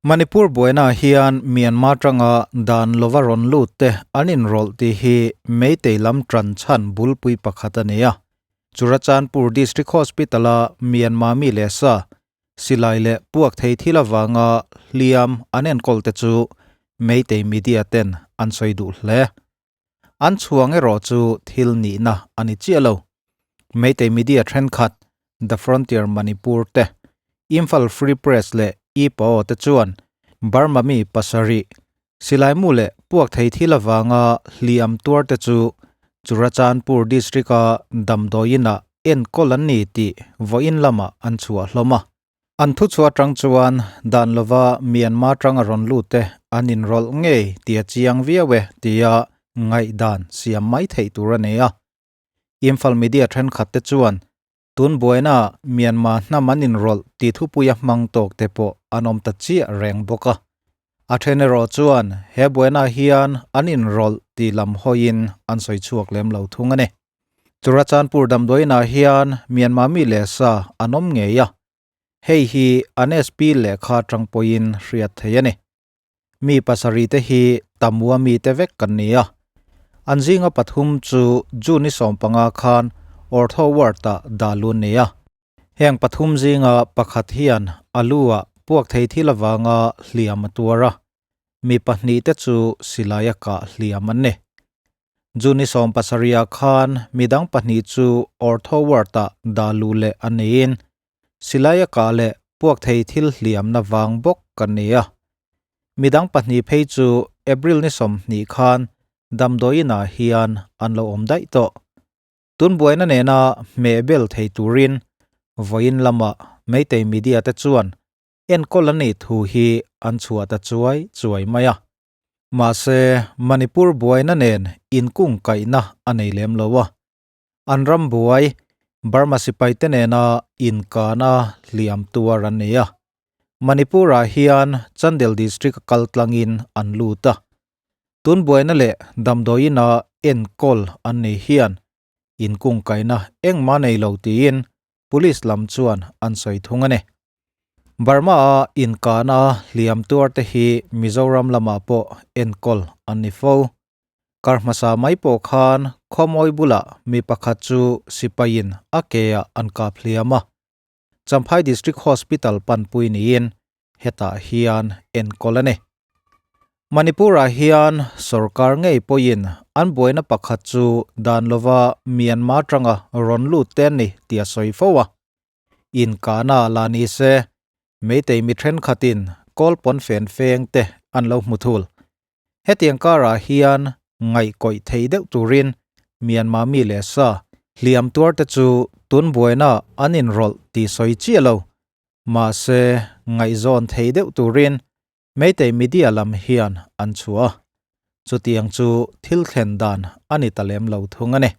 Manipur buainaah hian Myanmar tanga dan lova rawn lut te an inrawlh tih hi Meitei lam tan chhan bulpui pakhat a ni a. Churachandpur District Hospital-a Myanmar mi leh sa, silai leh puak thei thil avanga hliam an enkawl te chu Meitei media ten an sawi duh hle. An chhuang erawh chu thil nihna a ni chiah lo. Meitei media thenkhat, The Frontier Manipur te, Imphal Free Press leh IPAO te chuan Burma mi pasarih, silaimu leh puak thei thil avanga hliam tuar te chu Churachandpur district-a damdawiinah enkawl an ni tih vawiin lamah an chhuah hlawm a. An thuchhuah atang chuan dan lova Myanmar tanga rawn lut te an inrawlh ngei tih a chiang viau e tia ngaihdan siam mai theih tur a nei a. Imphal media thenkhat te chuan tun buaina Myanmar hnam an inrawlh tih thupuia hmang tawk te pawh an awm ta chiah reng bawk a. A then erawh chuan he buaina hian an inrawlh tih lam hawiin an sawi chhuak lem lo thung a ni. Churachandpur damdawiinah hian Myanmar mi leh sa an awm ngei a, hei hi an SP lehkha atang pawhin hriat theih a ni. Mi pasarih te hi Tamua mite vek kan ni a, an zinga pathum chu June ni 15 khan Ortho Ward-ah dah lun ni a. Heng pathum zinga pakhat hian a lu-ah puak thei thil avanga hliam a tuar a, mi pahnihte chu silai a kah hliam an ni. June 17 khan midang pahnih chu Ortho Ward-ah dah luh leh a niin silai a kah leh puak thei thil hliamna vang bawk kan ni a. Midang pahnih phei chu April ni 20 khan damdawiinah hian an lo awm daih tawh. Tun buaina nena hmehbel thei turin vawiin lamah Meitei media te chuan enkawl an nih thu hi an chhuah ta chuai chuai mai a. Mahse, Manipur buaina nen inkung kaihna a nei lem lo a. An ram buai, Burma sipaite nena inkana hliam tuar an nei a. Manipur-ah hian Chandel District a kal tlangin an lut a. Tun buaina leh damdawiina enkawl an nei hian inkung kaihna engmah nei lo tiin Police lam chuan an sawi thung a ni. Burma-a inkahna hliam tuar te hi Mizoram lamah pawh enkawl an ni fo. Kar hmasa mai pawh khan Khawmawi bulah mi pakhat chu sipaiin a ke-ah an kap hliam a. Champhai District Hospital panpui niin hetah hian enkawl a ni. Manipur-ah hian sorkar ngei pawhin an buaina pakhat chu dan lova Myanmar tanga rawn lut te an ni tih a sawi fo a. Inkahna la ni se, Meitei mi thenkhatin kawl pawn fen feng te an lo hmu thul. Hetiang karah hian ngaihkawih thei deuh turin Myanmar mi leh sa hliam tuar te chu tun buaina an inrawlh tih sawi chiah lo. Mahse, ngaihzawn thei deuh turin Meitei media lam hian an chhuah a, chutiang chu thil thlen dan a ni ta lem lo thung a ni.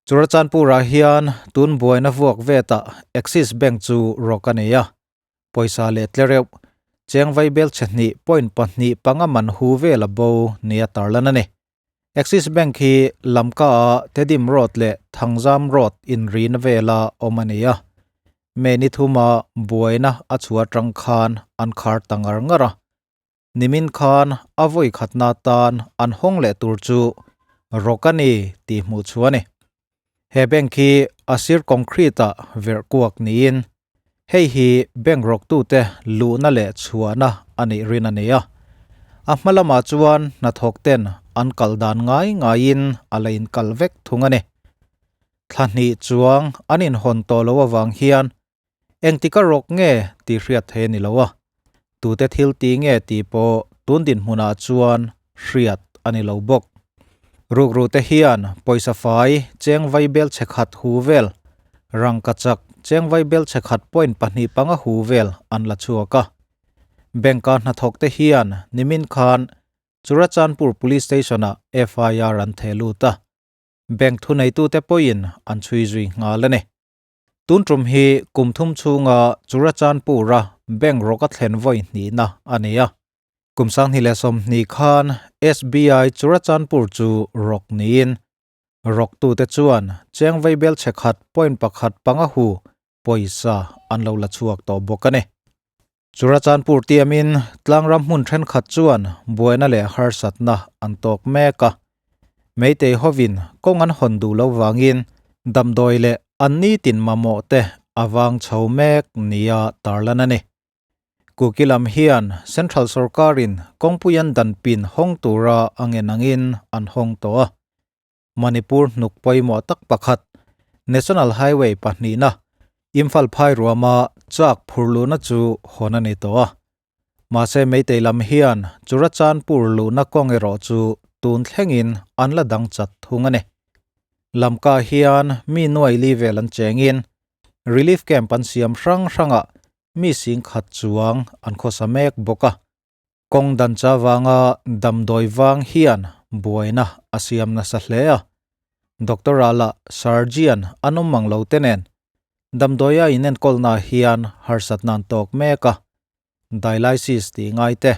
Churachandpur-ah hian tun buaina vuak vetah Axis Bank chu rawk a nei a, pawisa leh tlereuh, cheng vaibel chhe hnih point pahnih panga man hu vel a bo nia tarlan a ni. Axis Bank hi Lamka-a Tedim Road leh Thangzam Road inrina vela awm a ni a. May ni thuma buaina a chhuah atang khan an khar ta ngar ngar a. Nimin khan a vawi khatna tan an hawng leh tur chu rawk a ni tih hmuh chhuah a ni. He bank hi a sir concrete-ah verh kuak niin hei hi bank rawktute luhna leh chhuahna a nih rin a ni a. A hma lamah chuan hnathawk ten an kal dan ngai ngaiin a la inkal vek thung a ni. Thla hnih chuang an inhawn tawh loh avang hian engtika rawk nge tih hriat thei a ni lo a, tute thil ti nge tih pawh tun dinhmunah chuan hriat a ni lo bawk. Rukrute hian pawisa fai cheng vaibel chhe khat hu vel, rangkachak cheng vaibel chhe khat point pahnih panga hu vel an la chhuak a. Bank-a hnathawkte hian nimin khan Churachandpur Police Station-ah FIR an theh lut a. Bank thuneitute pawhin an chhui zui nghal a ni. Tun tum hi kum thum chhunga Churachandpur-a bank rawk a thlen vawi hnihna a ni a. Kum 2020 khan SBI Churachandpur chu rawk niin rawktute chuan cheng vaibel chhe khat point pakhat panga hu pawisa an lo la chhuak tawh bawk a ni. Churachandpur tiamin tlangram hmun thenkhat chuan buaina leh harsatna an tawk mek a. Meitei hovin kawng an hawn duh loh vangin damdawi leh an nitin mamawh te a vang chho mek nia tarlan a ni. Kuki lam hian Central sorkarin kawngpui an dan pin hawng tura a ngen angin an hawng tawh a. Manipur hnuk pawimawh tak pakhat, National Highway pahnihna, Imphal phai ruama chak phur luhna chu hawn a ni tawh a. Mahse Meitei lam hian Churachandpur luhna kawng erawh chu tun thlengin an la dang chat thung a ni. Lamka hian mi nuai li vel an chengin Relief Camp an siam hrang hrangah mi singkhat chuang an khawsa mek bawk a. Kawng dan cha vanga damdawi vang hian buaina a siam nasa hle a, doctor ah lah surgeon an awm mang lo te nen damdawia inenkawlna hian harsatna an tawk mek a, dialysis tih ngai te,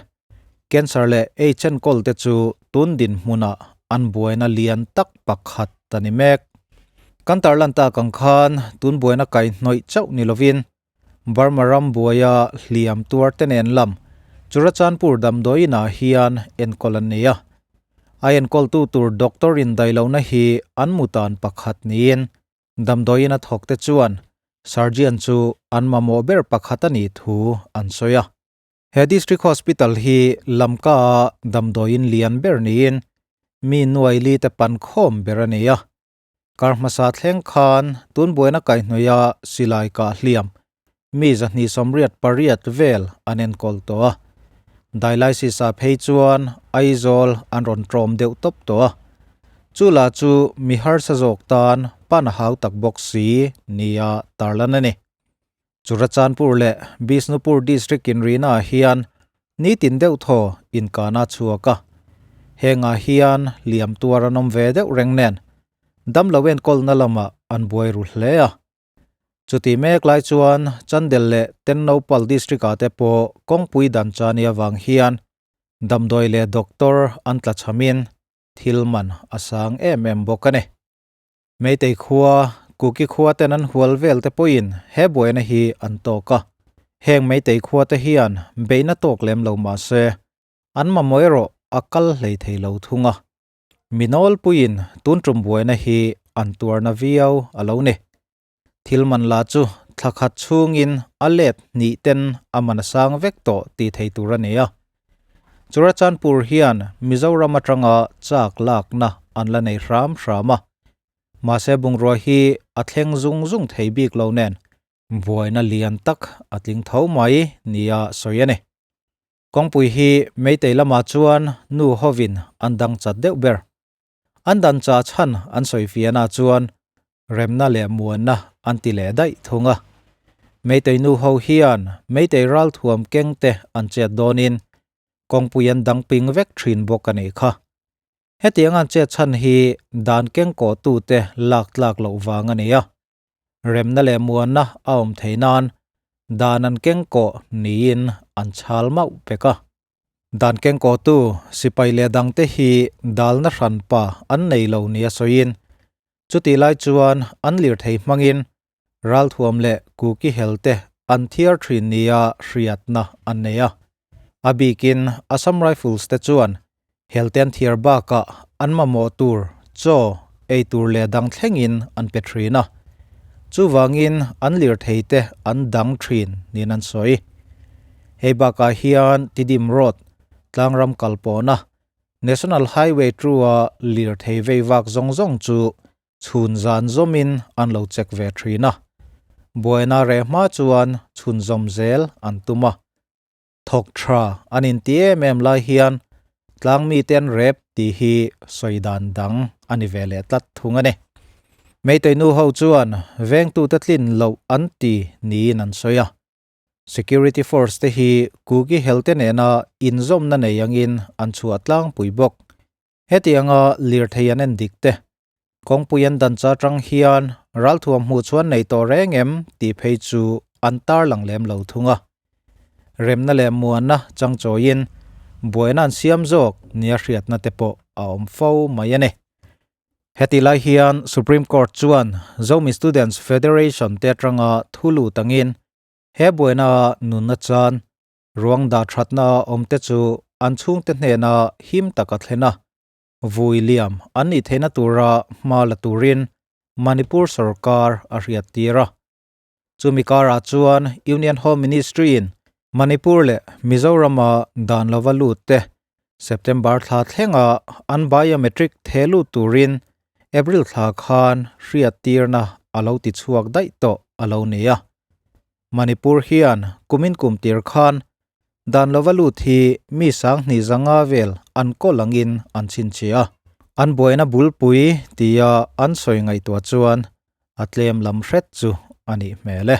cancer leh aids enkawl te chu tun dinhmunah an buaina lian tak pakhat a ni mek. Kan tarlan tak ang khan tun buaina kaihhnawih chauh ni lovin Burma ram buaia hliam tuar te nen lam Churachandpur damdawiin ah hian enkawl an nei a. A enkawltu tur doctor in dailohna hi an mutan pakhat niin damdawiin a thawk te chuan surgeon chu an mamawh ber pakhat a nih thu an sawi a. He District Hospital hi Lamka a damdawiin lian ber niin mi nuai li te pan khawm ber a ni a. Kar hmasa thleng khan tun buaina kaihhnawih a silai kah hliam mi 288 vel an enkawl tawh a. Dialysis ah phei chuan Aizawl an rawn tlawm deuh tawp tawh a. Chu lah chu mi harsa zawk tan pan a hau tak bawk si nia tarlan a ni. Churachandpur leh Bishnupur District inrihnaah hian nitin deuh thaw inkahna a chhuak a. Hengah hian hliam tuar an awm ve deuh reng nen damlo enkawlna lamah an buai ru hle a. Chutih mek lai chuan Chandel leh Tengnoupal District-ah te pawh kawngpui dan chani avang hian damdawi leh doctor an tlachhamin thil man a sang em em bawk a ni. Meitei khua, Kuki khua ten an hual vel te pawhin he buaina hi an tawk a. Heng Meitei khua te hian beihna tawk lem lo mah se, an mamawh erawh a kal hlei thei lo thung a. Mi nawlpuiin tun tum buaina hi an tuarna viau a lo ni. Thil man la chu thla khat chhungin a let hnih ten a man a sang vek tawh tih thei tur a ni a. Churachandpur hian Mizoram atanga chak lakna an la nei hram hram a, mahse bungrua hi a thleng zung zung thei bik lo nen buaina lian tak a tling tho mai nia sawi a ni. Kawngpui hi Meitei lamah chuan nu hovin an dang chat deuh ber. An dan cha chhan an sawi fiahna chuan remna leh muanna an ti leh daih thung a. Meitei nu ho hian Meitei ralthuam keng te an chet dawnin kawngpui an dang ping vek thin bawk a nih kha. Hetiang an chet chhan hi dan keng kawhtute lak tlak loh vang a ni a. Remna leh muanna a awm thei nan dan an keng kawh niin an chhal mauh pek a. Dan keng kawhtu sipai leh dangte hi dalna hranpa an nei lo nia sawiin, chutih lai chuan an lirthei hmangin ralthuam leh kuki helte an thiar thin nia hriatna an nei a. A bikin Assam Rifles te chuan helte an thiar bakah an mamawh tur chaw ei tur leh dang thlengin an pe thin a, chuvangin an lirthei te an dang thin niin an sawi. Hei bakah hian Tidim Road, tlangram kal pawhna, National Highway two-a lirthei vei vak zawng zawng chu chhun zan zawmin an lo check ve thin a, buaina reh hma chuan chhun zawm zel an tum a. Thawk tha an inti em em lai hian tlang mite an rep tih hi sawi dan dang a ni ve leh tlat thung a ni. Meitei nu ho chuan vengtute tlin loh an ti niin an sawi a. Security force te hi Kuki helte nena inzawmna nei angin an chhuah tlangpui bawk. Hetianga lirthei an en dik te, kawngpui an dan cha tang hian ralthuam hmuh chuan nei tawh reng em tih phei chu an tarlang lem lo thung a. Remna leh muanna changchawiin buaina an siam zawk nia hriatna te pawh a awm fo mai a ni. Hetih lai hian Supreme Court chuan Zomi Students Federation te atanga thu lut angin he buaina nunna chan. Ruang dah thatna awmte chu an chhungte hnena him taka thlen a, vui liam an nih theihna tura hma la turin Manipur sorkar a hriattir a. Chumi karah chuan Union Home Ministry-in Manipur leh Mizorama dan lova lut te September thla thlenga an biometric the lut turin April thla khan hriattirna a lo ti chhuak daih tawh a lo ni a. Manipur hian kumin kum tir khan dan lova lut hi mi 2000 zanga vel an kawl angin an chhinchhiah a. An buaina bulpui tia an sawi ngaihtuah chuan a tlem lam hret chu a nih hmel e.